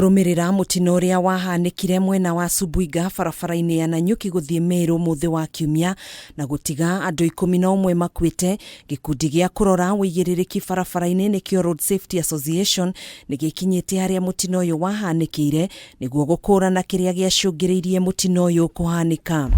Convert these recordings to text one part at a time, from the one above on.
Kũrũmĩrĩra mũtino ũrĩa wahanĩkire mwena wa Subuiga barabara-inĩ ya Nanyuki gũthiĩ Meru mũthĩ wa Kiumia na gũtiga andũ 11 makuĩte, gĩkundi gĩa kũrora ũigĩrĩrĩki barabara-inĩ nĩkĩo Road Safety Association nĩ gĩkinyĩte harĩa mũtino ũyũ wahanĩkĩire nĩguo gũkũrana kĩrĩa gĩacũngĩrĩirie mũtino ũyũ kũhanĩka.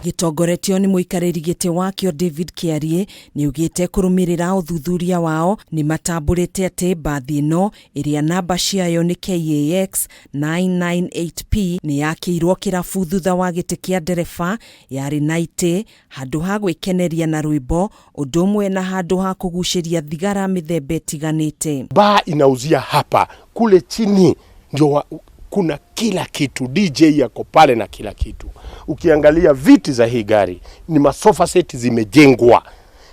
Gĩtongoretio nĩ mũikarĩri gĩtĩ wakĩo David Kĩariĩ nĩaugĩte kũrũmĩrĩra ũthuthuria wao nĩ matambũrĩte atĩ mbathi ĩno ĩrĩa namba ciayo nĩ KAX 998P nĩ yakĩirwo kĩrabu thutha wa gĩtĩ kĩa ndereba yarĩ na itĩ handũ ha gwĩkeneria na rwĩmbo ũndũ ũmwe na handũ ha kũgucĩria thigara mĩthemba ĩtiganĩte. Baa inauzia hapa, kule chini ndio kuna kila kitu, DJ yako pale na kila kitu. Ukiangalia viti za hii gari ni masofa seti zimejengwa.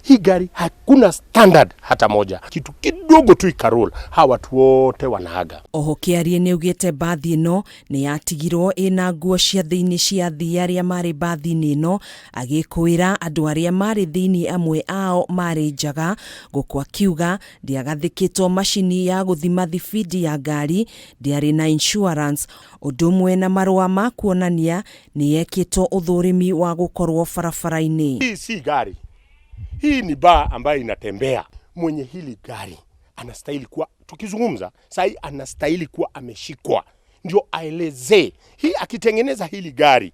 Hii gari hakuna standard hata moja, kitu kidogo tu ikaroll, hawa watu wote wanaaga. Oho Kĩarie nĩaugĩte mbathi ĩno nĩ yatigirwo ĩna nguo cia thĩinĩ cia athii arĩa marĩ mbathi-inĩ ĩno, agĩkũĩra andũ arĩa marĩ thĩinĩ amwe ao marĩ njaga, gũkũ akiuga ndĩagathĩkĩtwo macini ya gũthima thibindi ya ngari, ndĩarĩ na insurance, ũndũ ũmwe na marũa ma kuonania nĩ yekĩtwo ũthũrimi wa gũkorwo barabara-inĩ. Hii si gari, hii ni baa ambayo inatembea. Mwenye hili gari anastahili kuwa, tukizungumza sahi, anastahili kuwa ameshikwa ndio aelezee hii. Akitengeneza hili gari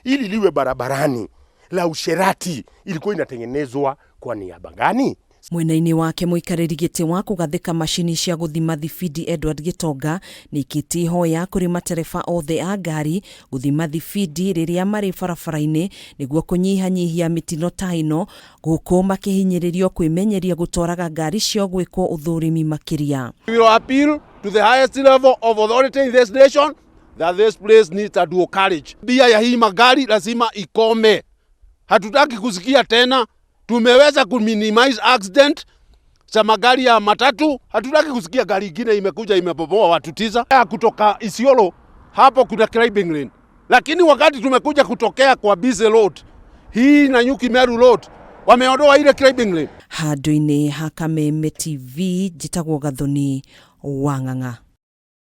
ili liwe barabarani la usherati, ilikuwa inatengenezwa kwa niaba gani? Mwena-inĩ wake mũikarĩri gĩtĩ wa kũgathĩka macini cia gũthima thibindi Edward Gĩtonga nĩaikĩtie ihoya kũrĩ matereba othe a ngari gũthima thibindi rĩrĩa marĩ barabara-inĩ nĩguo kũnyihanyihia mĩtino ta ĩno, gũkũ makĩhinyĩrĩrio kwĩmenyeria gũtwaraga ngari ciao gwĩkwo ũthũrimi makĩria. We will appeal to the highest level of authority in this nation that this place needs a dual carriage. Bia ya hii magari lazima ikome. Hatutaki kusikia tena. Tumeweza kuminimize accident za magari ya matatu. Hatutaki kusikia gari ingine imekuja imebomoa watu 9. Ya kutoka Isiolo hapo kuna climbing lane, lakini wakati tumekuja kutokea kwa busy road hii Nanyuki Meru Road, wameondoa ile climbing lane. Handũ-inĩ ha Kameme TV, njĩtagwo Gathoni Wang'ang'a.